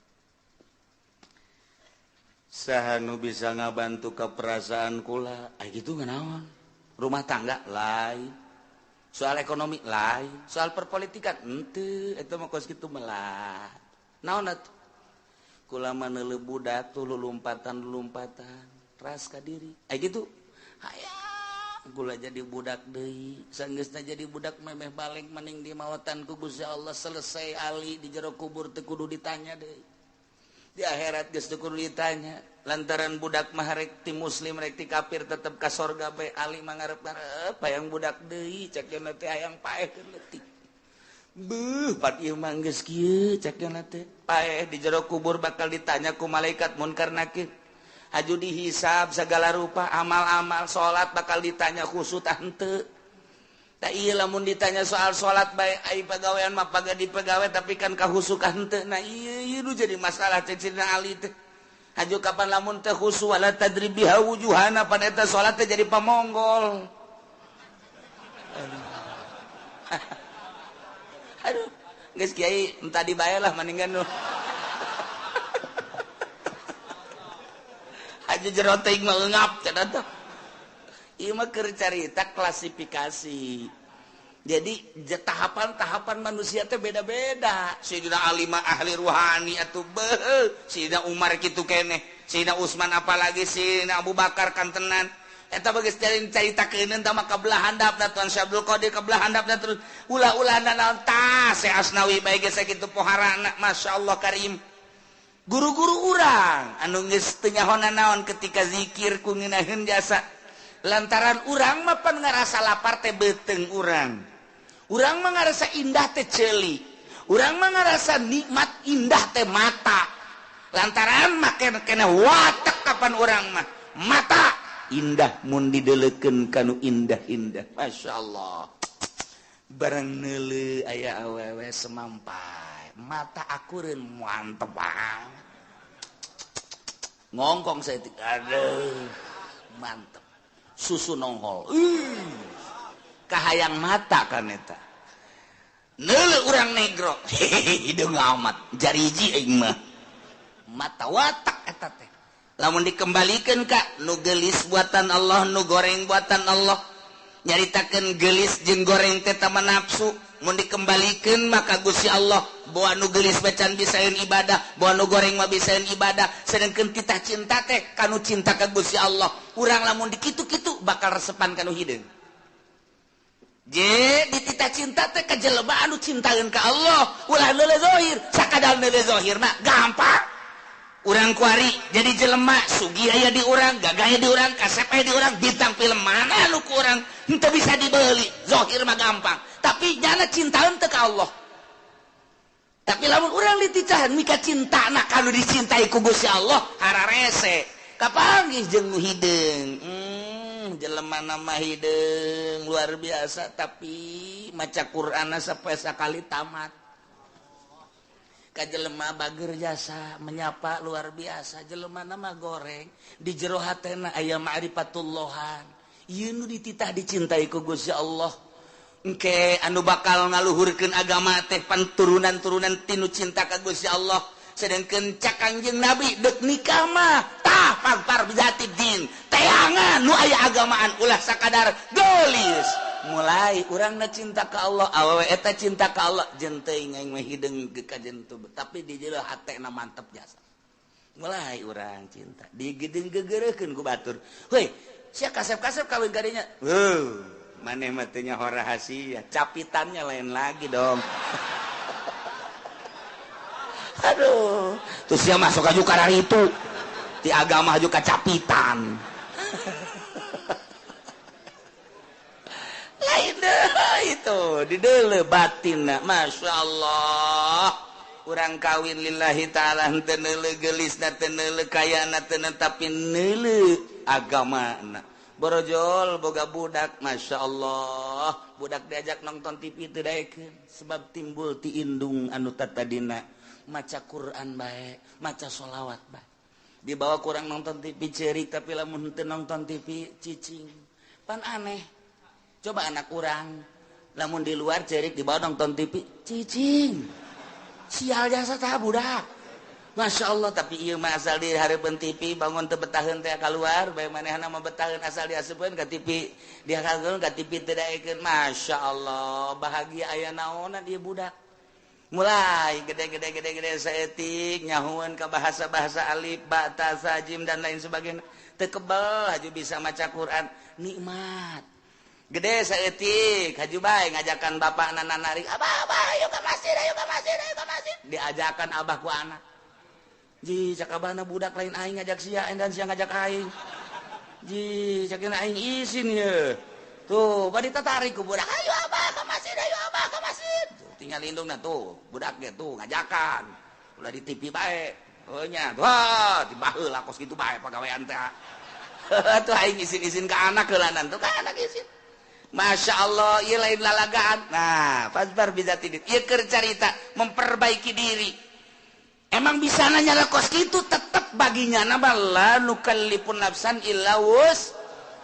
Saha nu bisa ngabantu ka perasaan kula? Aya kitu nganaon? Rumah tangga lain, soal ekonomi lain, soal perpolitikan henteu, eta mah kos kitu melah. Naon atuh? Kula mah neuleuh budak tuh lulumpatan-lulumpatan, ras ka diri. Aya kitu. Hayang kula jadi budak deui, sanggeusna jadi budak memeh balik maning di mawatan ku Gusti Allah selesai ali di jero kubur teu kudu ditanya deui. Di akhirat geus teu kudu ditanya. Lantaran budak mah rek ti muslim rek ti kafir tetep ka sorga bae ali mah ngarep-ngarep hayang budak deui cek yeuna teh hayang paeh keur leutik. Beuh pat ieu mah geus kieu cek yeuna teh. Paeh di jero kubur bakal ditanya ku malaikat munkar nakir. Haju dihisab segala rupa amal-amal salat bakal ditanya khusyuk tah henteu. Tah ieu lamun ditanya soal salat bae ai pagawean mah paga dipegawe tapi kan kahusukan henteu. Nah ieu ieu nu jadi masalah cek Sidina Ali teh. Haju kapan lamun teh khusyuk wala tadrib biha wujuhana pan eta salat teh jadi pamonggol. Aduh, geus kiai entah dibae lah mendingan nu. Aja jero teuing mah eungap cenah teh. Ieu mah keur carita klasifikasi. Jadi tahapan-tahapan manusia teh beda-beda. Sayyidina Ali mah ahli ruhani atuh beuh, Sayyidina Umar kitu keneh, Sayyidina Utsman apalagi Sayyidina Abu Bakar kantenan. Eta bageus caritakeun tah mah kabelah handapna Tuan Syekh Abdul Qadir kabelah handapna terus ulah-ulah naon tah Syekh Asnawi bae geus sakitu poharana masyaallah karim. Guru-guru urang anu geus teu nyaho naon ketika zikir ku ngeunaheun jasa. Lantaran urang mah pan ngarasa lapar teh beuteung urang. Urang mah ngarasa indah teh ceuli. Urang mah ngarasa nikmat indah teh mata. Lantaran mah kena watek kapan urang mah mata indah mun dideleukeun kanu indah-indah. Masyaallah. Barang neuleuh aya awewe semampai. Mata akureun mantep banget. Ngongkong saya aduh mantep. Susu nongol. Kahayang mata kan eta. Neuleuh urang negro. Hideung amat jariji aing mah. Mata watak eta teh. Lamun dikembalikeun ka nu geulis buatan Allah, nu goreng buatan Allah. Nyaritakeun geulis jeung goreng teh tama nafsu. Mun dikembalikeun maka Gusti Allah bawa nu geulis bacan bisaeun ibadah, bawa nu goreng mah bisaeun ibadah. Sedengkeun titah cinta teh kanu cinta ka Gusti Allah. Urang lamun dikitu-kitu bakal resepan kanu hideung. Je dititah cinta teh ka jelema anu cintaeun ka Allah, ulah neuleuh zahir, sakadar neuleuh zahir mah gampang. Urang kuari jadi jelema sugih aya di urang, gagah aya di urang, kasep aya di urang, bintang film mana nu ku urang henteu bisa dibeli. Zahir mah gampang, tapi nyana cintaeun teu ka Allah. Tapi lamun urang diticahan mika cintana kanu dicintai ku Gusti Allah hararese. Kapanggih jeung nu hideung. Jelema nama hideung luar biasa tapi maca Qur'anna sampai sakali tamat. Ka jelema bager jasa menyapa luar biasa, jelema nama goreng di jero hatena aya ma'rifatullahan. Ieu nu dititah dicintai ku Gusti Allah. Engke anu bakal ngaluhurkeun agama teh panturunan-turunan tinu cinta ka Gusti Allah. Sedangkeun cak Kangjeng Nabi deuk nikah mah tah pagpar bijati din teangan nu aya agamaan ulah sakadar geulis. Mulai urangna cinta ka Allah, awewe eta cinta ka Allah jeung teuing aing mah hideung ka jentu tapi di jero hatena mantep jasa. Mulai urang cinta digedeng gegereukeun ku batur. Heuy, sia kasep-kasep kawin ka dinya. Heuh, maneh mah teu nyaho rahasia, capitannya lain lagi dong. Aduh, terus dia masuk aja karena itu di agama juga capitan. Lain deh itu di dele batin, masya Allah. Urang kawin lillahi ta'ala henteu neuleuh geulisna, teu neuleuh kayana, teu tapi neuleuh agamana. Borojol boga budak, Masya Allah, budak diajak nonton TV teu daekeun sebab timbul ti indung anu tatadina maca Quran bae, maca sholawat bae. Dibawa kurang nonton TV cerik, tapi lamun henteu nonton TV cicing. Pan aneh. Coba anak urang lamun di luar cerik, dibawa nonton TV cicing. Sial jasa tah budak. Masya Allah, tapi ieu mah asal di hareupeun TV bangun teu betaheun teh keluar, bae manehna mah betaheun asal diasupkeun ka TV, dihakeun ka TV teu daekeun. Masya Allah, bahagia aya naonan ieu budak. Mulai gede-gede-gede-gede saeutik nyahueun ka bahasa-bahasa alif, ba, ta, sa, jim dan lain sebagainya. Teu kebel haju bisa maca Quran, nikmat. Gede saeutik haju bae ngajakan bapakna narik, "Abah, abah, ayo ka masjid, ayo ka masjid, ayo ka masjid." Diajakan abah ku anak. Ji, cak abahna budak lain aing ngajak sia, dan sia ngajak aing. Ji, cak aing isin ye. Tuh, bari tatarik ku budak, "Ayo abah ka masjid, ayo abah ka masjid." Tuh, tinggal indungna tuh, budak ge tuh ngajakan. Ulah di TV bae. Heuh nya, wah, dibaheula kos kitu bae pagawean teh. Tuh aing isin-isin ka anak heulanan tuh ka anak isin. Masya Allah, ieu lain lalagaan. Nah, fasbar bidzatid. Ieu keur carita memperbaiki diri. Emang bisa nanya lah kos kitu tetep baginya nama la nukallifun nafsan illa wus.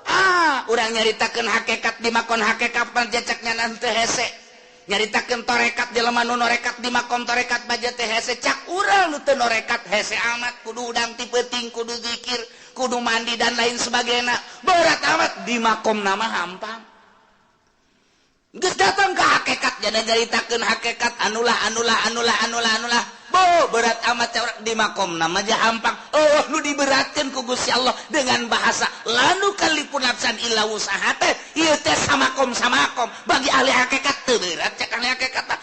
Ah, urang nyaritakeun hakikat di makon hakikat panjacaknya nanti hese. Nyaritakeun torekat jelema nu norekat di makom torekat baja teh hese, cak urang nu teu norekat hese amat, kudu udang ti peuting, kudu zikir, kudu mandi dan lain sebagainya. Berat amat di makom nama hampang. Geus datang ke hakikat jadi nyaritakeun hakikat anulah anulah anulah anulah anulah. Bo berat amat di makom nama aja hampang. Oh nu diberatkeun ku Gusti Allah dengan bahasa lanu kalipun nafsan illa wusaha teh ieu teh samakom samakom bagi ahli hakikat teu berat cek ahli hakikat mah,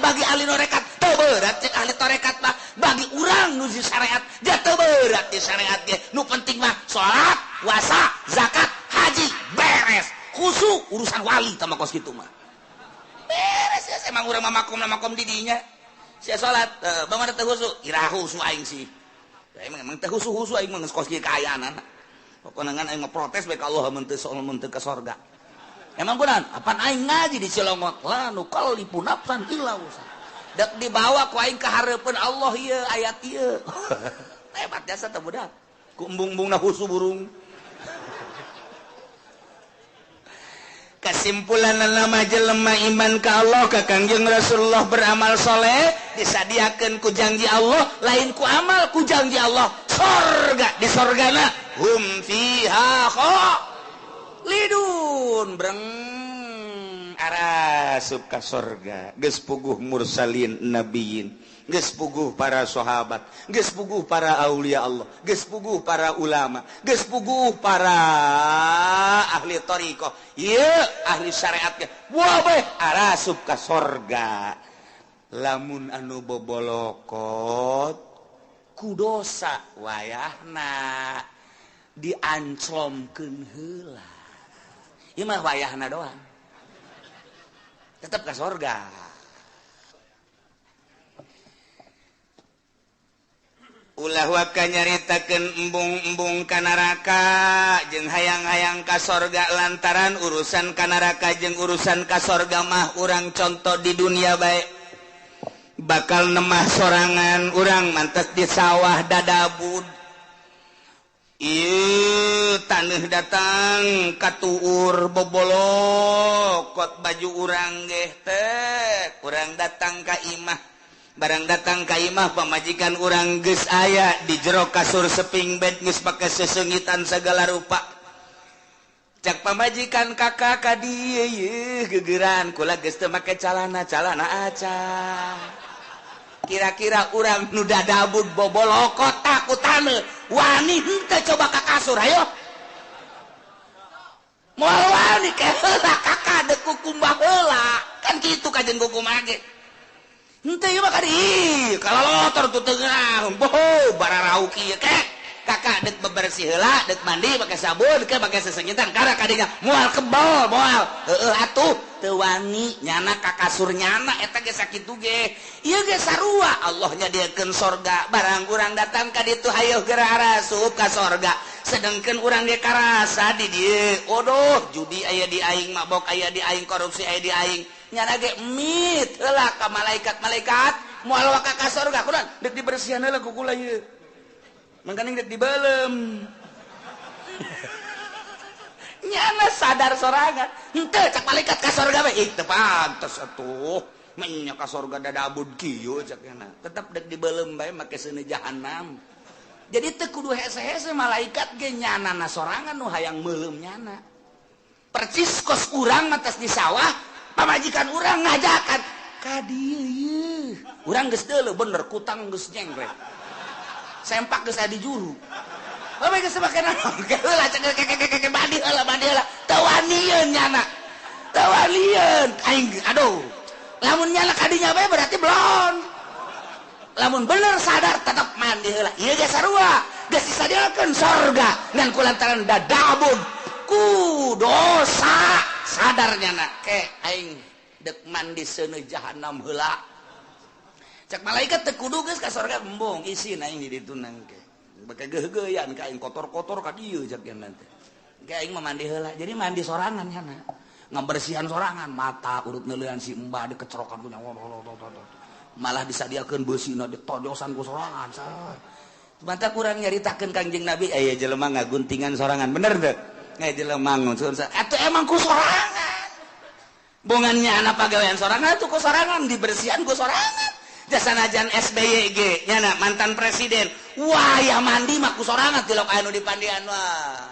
bagi ahli norekat teu berat cek ahli torekat mah, bagi urang nu di syariat ja teu berat di syariat ge. Nu penting mah salat, puasa, zakat, haji beres. Khusyuk urusan wali sama kos kitu mah. Beres ya emang urang mah makom makom di dinya. Sia salat, bagaimana teu khusyuk? Iraha khusyuk aing sih. Ya, emang teu khusyuk aing mah geus kos kieu kaayaan. Pokona ngan aing mah protes bae ka Allah mun teu mun teu ka sorga. Emang kunaon? Apan aing ngaji di Cilongok, la nukallifu nafsan illa wusaha. Dek dibawa ku aing ka hareupeun Allah ieu ayat ieu. Hebat jasa teh budak. Ku embung-embungna khusyuk burung. Kesimpulan nama jelema iman ka Allah ka Kangjeng Rasulullah beramal soleh disadiakeun ku janji Allah, lain ku amal ku janji Allah sorga, di sorgana hum fiha khalidun, breng arasup ka sorga. Geus puguh mursalin nabiyin, geus puguh para sahabat, geus puguh para aulia Allah, geus puguh para ulama, geus puguh para ahli thariqah, ieu ahli syariat ge wabeh arasup ka sorga. Lamun anu bobolokot ku dosa wayahna dianclomkeun heula. Ieu mah wayahna doang tetep ka sorga. Ulah waka nyaritakeun embung-embung ka neraka jeung hayang-hayang ka sorga, lantaran urusan ka neraka jeung urusan ka sorga mah urang contoh di dunia bae. Bakal nemah sorangan urang mantes di sawah dadabud. Ieu taneuh datang katuur bobolokot baju urang geh teh, urang datang ka imah. Barang datang ka imah pamajikan urang geus aya di jero kasur seping bed geus pake sesengitan segala rupa. Cak pamajikan kakak ka dieu yeuh gegeran kula geus teu make calana, calana aca. Kira-kira urang nu dadabud bobolokot takutan wani henteu coba ka kasur ayo. Moal wani ke heula kakak deuk kukumbah heula. Kan kitu kajen kukumbah ge. Henteu ieu mah ka dieu, kalalotor tuh teu ngeunah, boho bararauki ieu ke. Kakak deuk bebersih heula, deuk mandi make sabun, ke make sesengitan, kara kadinya moal kebal, moal. Heueuh atuh, teu wani nyana ka kasur nyana eta ge sakitu ge ieu ge sarua Allah nyadiakeun sorga barang urang datang ka ditu hayoh geura arasup ka sorga sedangkan urang ge karasa di dieu odoh judi aya di aing mabok aya di aing korupsi aya di aing nyana ge mit heula ka malaikat-malaikat moal waka ka sorga kunaon deuk dibersihan heula ku kula ieu mangkaning deuk dibeuleum nyana sadar sorangan henteu cak malaikat ka sorga bae ih teu pantes atuh menya ka sorga dadabud kieu cak nyana tetep deuk dibeuleum bae make seuneu jahanam. Jadi teu kudu hese-hese malaikat ge nyanana sorangan nu hayang meuleum nyana. Percis kos urang mah tos di sawah pamajikan urang ngajakan ka dieu ieu urang geus deuleu bener kutang geus nyengklek sempak geus aya di juru. Oh, geus make naon heula cek keke mandi heula teu wanieun nyana teu wanieun aing aduh lamun nyana ka dinya bae berarti belon lamun bener sadar tetep mandi heula ieu ge sarua geus disadiakeun sorga ngan kulantaran dadabun ku dosa sadar nyana ke aing deuk mandi seuneu jahanam heula cek malaikat teu kudu geus ka sorga embung isin aing di ditu nangke beke geugeuyan ka aing kotor-kotor ka dieu cek nyana teh ke aing mah mandi heula. Jadi mandi sorangan nyana ngabersihan sorangan mata urut neuleuan si embah dikecerokan ku nyawa malah disadiakeun beusina ditojosan ku sorangan. Mantap kurang nyaritakeun Kangjeng Nabi aya jelema ngaguntingan sorangan bener teu aya jelema ngunsun atuh emang ku sorangan bongannya anak pagawean sorangan atuh ku sorangan dibersihan ku sorangan jasanajan SBY ge nyana mantan presiden wah ya mandi mah ku sorangan tilok anu dipandian wah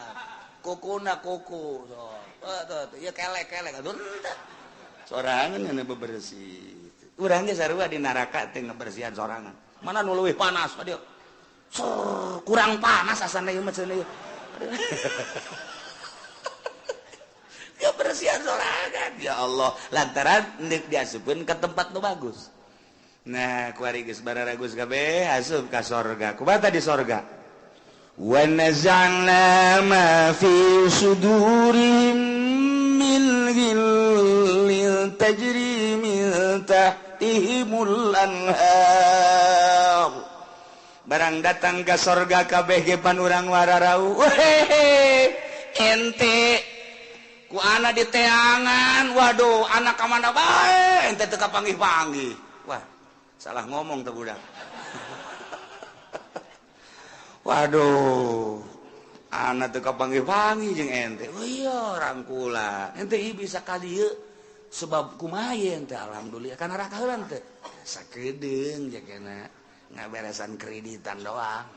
kukuna kuku so tuh ya kelek-kelek atuh sorangan nyana bebersih. Urang ge sarua di neraka teh ngabersihan sorangan. Mana nu leuwih panas aduh. Kurang panas asana ieu mah cenah ieu. Ngabersihan sorangan ya Allah lantaran deuk diasupkeun ka tempat nu bagus. Nah, kuari geus bararagus kabeh asup ka sorga. Kumaha di sorga? Wa naza'na ma fi sudurihim min ghillin tajri min tahtihimul anhar. Barang datang ke sorga kabeh ge pan urang wararau. Wehehe, ente ku ana di teangan, waduh anak ka mana bae ente teu kapanggih-panggih. Wah, salah ngomong teh budak. Waduh, anak teu kapanggih-panggih jeung ente. Oh iya, rangkula. Ente ieu bisa ka dieu sebab kumaha ente alhamdulillah kana neraka heula teh. Sakedeung jakena ngaberesan kreditan doang.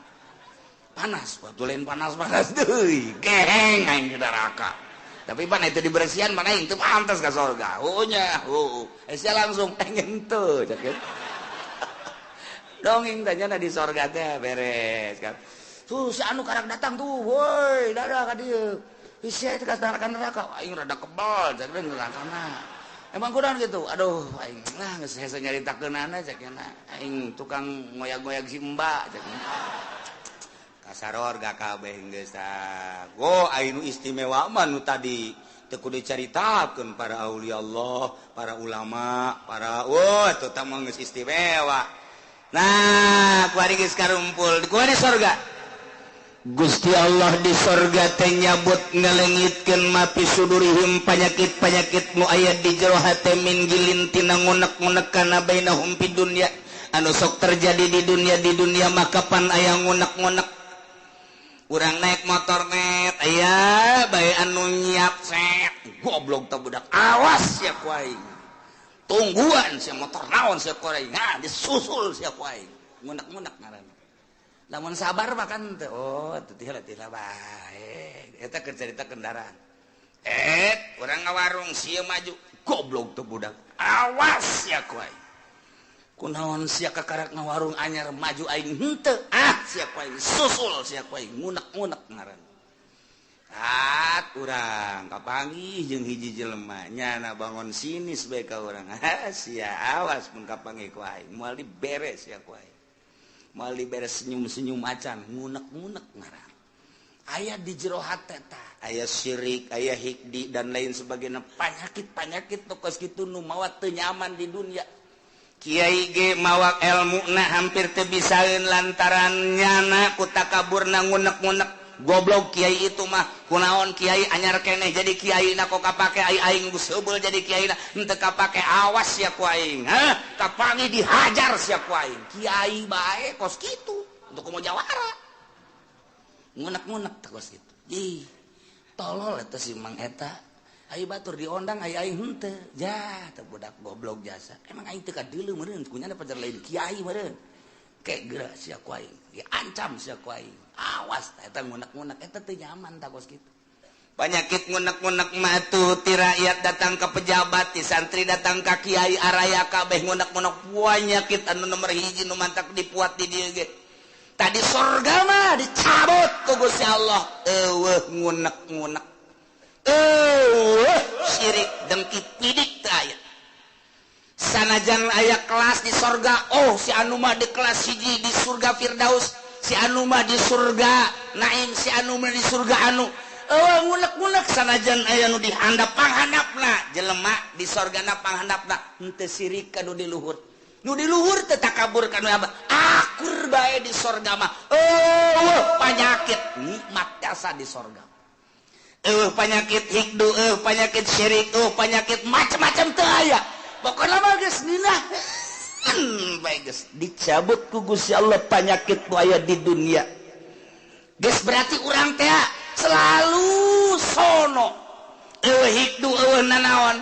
Panas, waktu lain panas-panas deui. Geheng aing di neraka. Tapi pan itu dibersihan mana aing teu pantas ka sorga. Oh nya, heuh. Sia langsung pengen teu cak. Dongeng tanya di sorga teh beres kan. Tuh si anu karak datang tuh, woi, dadah ka dieu. Sia teh ka neraka, aing rada kebal cak nerakana. Emang kunaon gitu? Aduh, aing lah geus hese nyaritakeunana cak nya. Aing tukang ngoyag-ngoyag si Mbak cak. Kasaror ga kabeh geus tah. Go aing nu istimewa mah nu tadi teu kudu dicaritakeun para aulia Allah, para ulama, para wah eta tah mah geus istimewa. Nah, kuari geus karumpul, kuari sorga. Gusti Allah di sorga teh nyabut ngalengitkeun mapi sudurihim panyakit-panyakit nu aya di jero hate min gilin tina ngunek-ngunek kana bainahum fid dunya anu sok terjadi di dunia maka pan aya ngunek-ngunek. Urang naik motor net aya bae anu nyiap set goblok teh budak awas sia ku aing. Tungguan sia motor naon sia ku aing. Nah, disusul sia ku aing. Ngunek-ngunek ngaranna. Lamun sabar mah kan teh oh teu teh bae. Eta keur carita kendaraan. Urang ngawarung sia maju goblok teh budak. Awas sia ku aing. Kunaon sia kakarak ngawarung anyar maju aing henteu. Ah sia ku aing susul sia ku aing ngunek-ngunek ngaranna. At urang kapanggih jeung hiji jelema nyana bangun sinis bae ka urang. Ah sia awas mun kapanggih ku aing moal diberes sia ku aing. Moal diberes senyum-senyum acan ngunek-ngunek ngaran. Aya di jero hate tah, aya syirik, aya hikdi dan lain sebagainya, panyakit-panyakit nu kos kitu nu mawa teu nyaman di dunia. Kiai ge mawa ilmu na hampir teu bisaeun lantaran nyana ku takaburna ngunek-ngunek. Goblok kiai itu mah, kunaon kiai anyar keneh jadi kiai na kok kapake, ai aing geus heubeul jadi kiai na henteu kapake, awas sia ku aing, hah kapangi dihajar sia ku aing. Kiai bae kos kitu untuk komo jawara ngunek-ngunek teh kos kitu. Ih, tolol eta si Mang eta, ai batur diondang ai aing henteu ja teh budak goblok jasa. Emang aing teu kadeuleu meureun kunyana pajar lain kiai meureun kek geura sia ku aing, diancam sia ku aing, awas eta ngunek-ngunek eta teu nyaman tah kos kitu. Penyakit ngunek-ngunek mah tuh ti rakyat datang ke pejabat, ti santri datang ka kiai, araya kabeh ngunek-ngunek. Penyakit anu nomor hiji nu mantak dipuat di dieu ge. Tadi sorga mah dicabut ku Gusti Allah, eueuh ngunek-ngunek, eueuh syirik dengki pidik teu aya. Sanajan aya kelas di sorga, oh si anu mah di kelas hiji di surga Firdaus, si anu mah di surga Naim, si anu mah di surga anu, eueuh ngunek-ngunek. Sanajan aya nu dihandap panghandapna jelema di sorgana panghandapna henteu sirik ka nu di luhur, nu di luhur teu takabur ka nu abah, akur bae di sorga mah. Eueuh panyakit nikmat jasa di sorga, eueuh panyakit hikdu, eueuh panyakit syirik, eueuh panyakit macam-macam teu aya. Pokokna mah geus ngeunah bae geus dicabut ku Gusti Allah panyakit nu aya di dunia. Geus berarti urang teh selalu sono, eueuh hikdu, eueuh nanaon,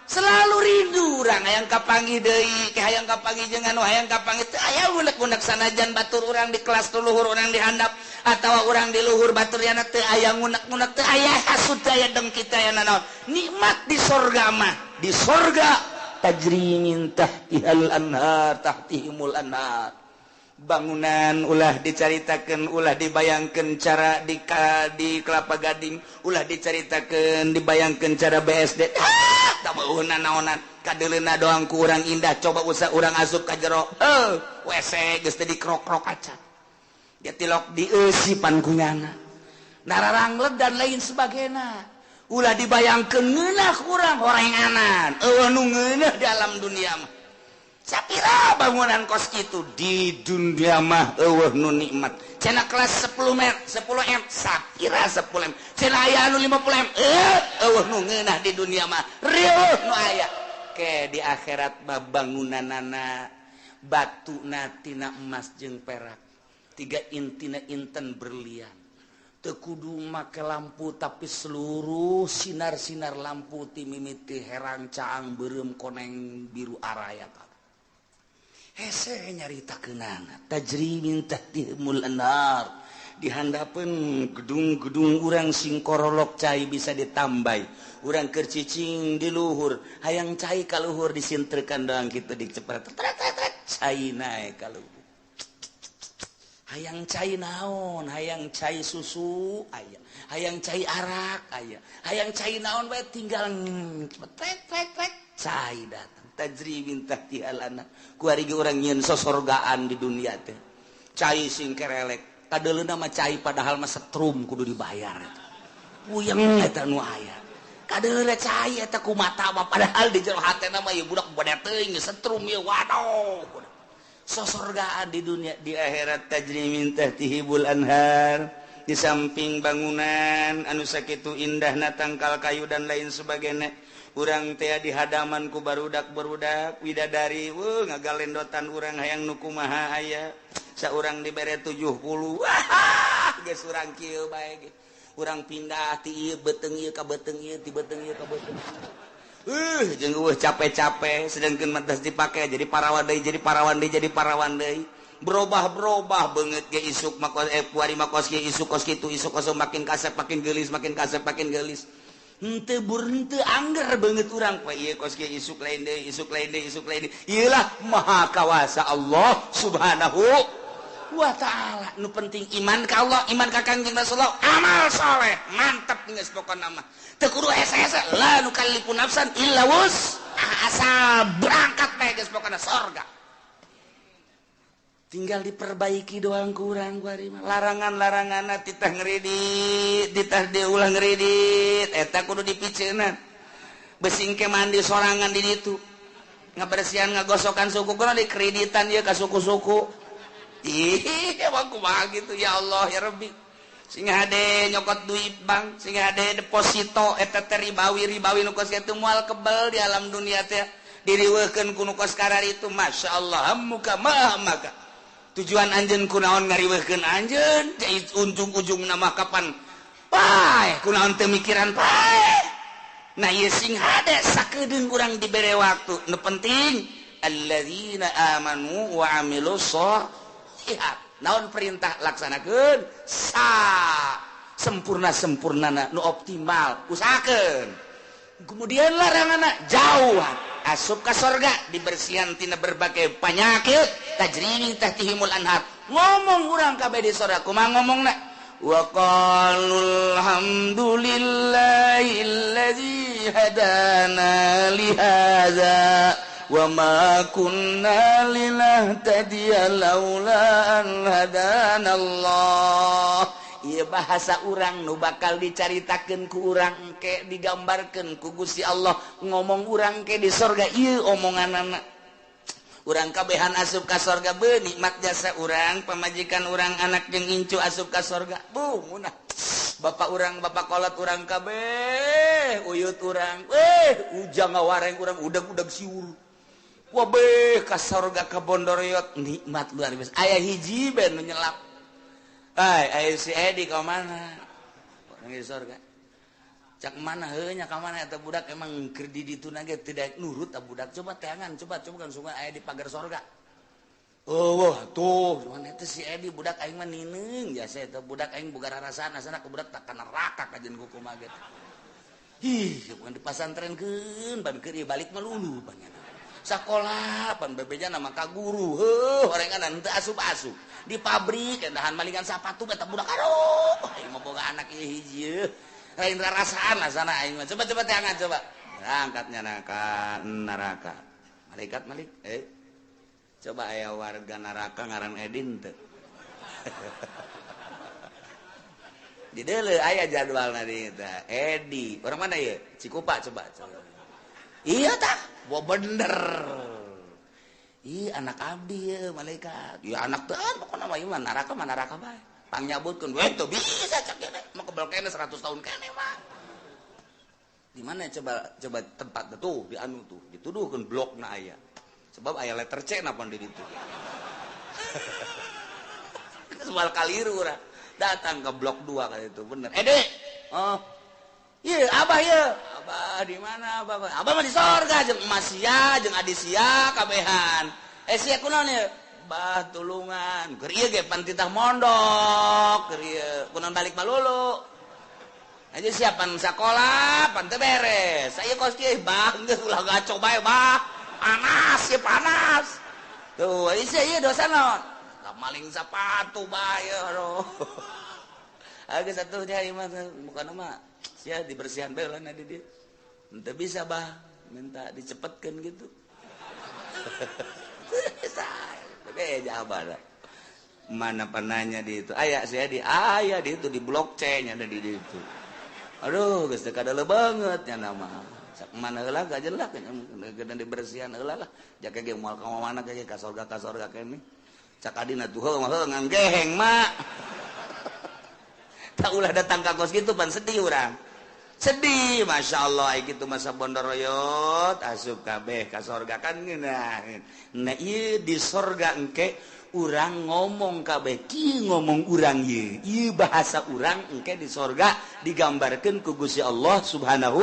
selalu rindu urang hayang kapanggih deui, ke hayang kapanggih jeung anu hayang kapanggih teu aya ngunek-ngunek. Sanajan batur urang di kelas luhur, urang di handap atawa urang di luhur batur yana teu aya ngunek-ngunek, teu aya hasud, teu aya dengki, teu aya nanaon. Nikmat di sorga mah, di sorga tajri min tahtihal anhar, tahtihimul anhar. Bangunan ulah dicaritakeun, ulah dibayangkeun cara di Kelapa Gading, ulah dicaritakeun dibayangkeun cara BSD, ah tak beuheuna naonan, kadeuleuna doang ku urang indah. Coba usah urang asup ka jero, heuh WC geus teh dikrok-krok acan dia tilok dieusipan ku nyana nararanglet dan lain sebagainya. Ulah dibayangkeun ngeunah kurang horenganan, eueuh nu ngeunah di alam dunia mah. Sapira bangunan kos kitu di dunia mah eueuh nu nikmat. Cenah kelas 10 m, 10 m, sapira 10 m. Cenah aya anu 50 m, eueuh nu ngeunah di dunia mah. Rieuh nu aya. Ke di akhirat mah bangunanana batuna tina emas jeung perak. Tiga intina inten berlian. Teu kudu make lampu tapi seluruh sinar-sinar lampu ti mimiti herang caang beureum koneng biru araya kabeh. Hese nyaritakeunana tajri min tahtihimul anhar. Di handapeun gedung-gedung urang sing korolok cai bisa ditambai. Urang keur cicing di luhur hayang cai ka luhur disintrekan doang kitu dicepret tret tret tret cai naek ka luhur. Hayang cai naon, hayang cai susu aya, hayang cai arak aya, hayang cai naon bae tinggal tret tret tret cai datang. Tajri min tahtihal anhar. Kuari ge urang nyieun sosorgaan di dunia teh. Cai sing kerelek, kadeuleuna mah cai padahal mah setrum kudu dibayar eta. Puyeng eta nu aya. Kadeuleuna cai eta ku mata mah padahal di jero hatena mah ieu budak bade teuing setrum ieu, waduh. Sosorgaan di dunia, di akhirat tajri min tahtihimul anhar. Di samping bangunan anu sakitu indahna tangkal kayu dan lain sebagainya, urang teh di hadaman ku barudak-barudak widadari, weuh ngagalendotan urang hayang nu kumaha aya. Saurang dibere 70, wah geus urang kieu bae ge. Urang pindah ti ieu beuteung ieu ka beuteung ieu, ti beuteung ieu ka beuteung. Jeung eueuh capek-capek sedangkeun mah dipake jadi parawan deui, jadi parawan deui, jadi parawan deui. Berubah-berubah beungeut ge isuk mah kos, kuari mah kos kieu, isuk kos kitu, isuk kos makin kasep makin geulis, makin kasep makin geulis. Henteu bur henteu angger beungeut urang poe ieu kos kieu isuk lain deui, isuk lain deui, isuk lain deui. Ieu lah maha kawasa Allah Subhanahu wa ta'ala. Nu penting iman ka Allah, iman ka Kangjeng Rasulullah, amal soleh, mantep geus pokona mah. Teu kudu hese-hese, la nukallifu nafsan illa wus, asal berangkat bae geus pokona sorga. Tinggal diperbaiki doang kurang kuari mah. Larangan-larangan titah ngeridit, titah diulah ngeridit, eta kudu dipiceunan. Besing ke mandi sorangan di ditu. Ngabersihan ngagosokan suku kudu dikreditan ieu ka suku-suku. Ih, emang kumaha gitu ya Allah ya Rabbi. Sing hade nyokot duit bank, sing hade deposito eta teh ribawi ribawi nu kos kitu moal kebel di alam dunia teh. Diriweukeun ku nu kos kararitu masyaallah hammuka ma hammaka. Tujuan anjeun kunaon ngariweuhkeun anjeun ujung-ujung nama kapan paeh kunaon teu mikiran paeh. Nah ieu sing hade sakedeung urang dibere waktu nu penting alladzina amanu wa amilus sholihat. Naon perintah laksanakeun sa sempurna-sempurnana nu optimal usahakeun. Kemudian laranganna jauhan asup ka sorga dibersihan tina berbagai penyakit tajri min tahtihimul anhar. Ngomong urang kabeh di sorga kumaha ngomongna wa qalul hamdulillahillazi hadana li hadza wa ma kunna linahtadiya laula an hadana Allah. Ieu bahasa urang nu bakal dicaritakeun ku urang engke digambarkeun ku Gusti Allah ngomong urang ke di sorga ieu omonganana. Urang kabehan asup ka sorga beuh nikmat jasa urang pamajikan urang anak jeung incu asup ka sorga buh munah bapak urang bapak kolot urang kabeh uyut urang ujang ngawareng urang udag-udag siur wabeh ka sorga ka Bondoroyot nikmat luar biasa aya hiji bae nu nyelap. Ay, ay si Edi ka mana? Orang di sorga. Cak mana heuh nya ka mana eta budak emang keur di ditu na ge tidak nurut eta budak. Coba teangan, coba coba kan sungai aya di pagar sorga. Oh, wah tuh, mana eta si Edi budak aing mah nineung jasa eta budak aing boga rarasaan asana ku budak tak ka neraka kajeun ku kumaha ge. Ih, bukan dipasantrenkeun ban keur ieu balik mah lulu panjana. Sakola pan bebejana mah ka guru heuh orengan teu asup-asup di pabrik endahan malingan sapatu eta budak aduh aing mah boga anak ieu hiji lain rarasaan asana aing mah coba coba teangan coba berangkatnya ka neraka malaikat malik coba aya warga neraka ngaran Edin teu di deuleu aya jadwalna di eta Edi orang mana ieu Cikupa coba coba iya tah wah bener. Ih anak abdi ya malaikat. Ya anak teh pokona mah ieu mah neraka bae. Pangnyabutkeun we teu bisa cak kene. Mah kebel kene 100 tahun kene mah. Di mana coba coba tempat tuh di anu tuh dituduhkeun blokna aya. Sebab aya letter C napa di ditu. Soal kaliru urang. Datang ke blok 2 kali itu bener. Edi. Oh. Iya, abah ya. Abah di mana abah? Abah mah di sorga jeung emas sia, jeung adi sia kabehan. Sia kunaon ieu? Bah tulungan. Keur ieu ge pan titah mondok, keur ieu kunaon balik malulu. Aja siapan sakola, pan teu beres. Saya kos kieu bah geus ulah gaco bae bah. Panas ya panas. Tuh, sia ieu dosa naon? Maling sapatu bae aduh. Geus atuh nya ieu mah bukan mah sia dibersihan bae lah di dia. Henteu bisa bah, minta dicepetkeun gitu. Bisa. Bebe abah. Mana penanya di itu? Aya sia di aya di itu di blok C nya ada di itu. Aduh, geus teu kadeuleung banget nya nama. Sak mana heula gajelak nya dibersihan heula lah. Jaka ge moal ka mana ge ka sorga kene. Cak adina tuh heuh mah ngan geheng mak. Tak ulah datang ka kos kitu pan sedih urang. Sedih, masya Allah, gitu masa Bondoroyot asup kabeh ka sorga kan ngeunah. Nah ieu di sorga engke urang ngomong kabeh kieu ngomong urang ieu. Ieu bahasa urang engke di sorga digambarkeun ku Gusti Allah Subhanahu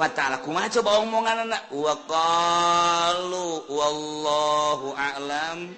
wa ta'ala. Kumaha coba omonganna? Wa qalu wallahu a'lam.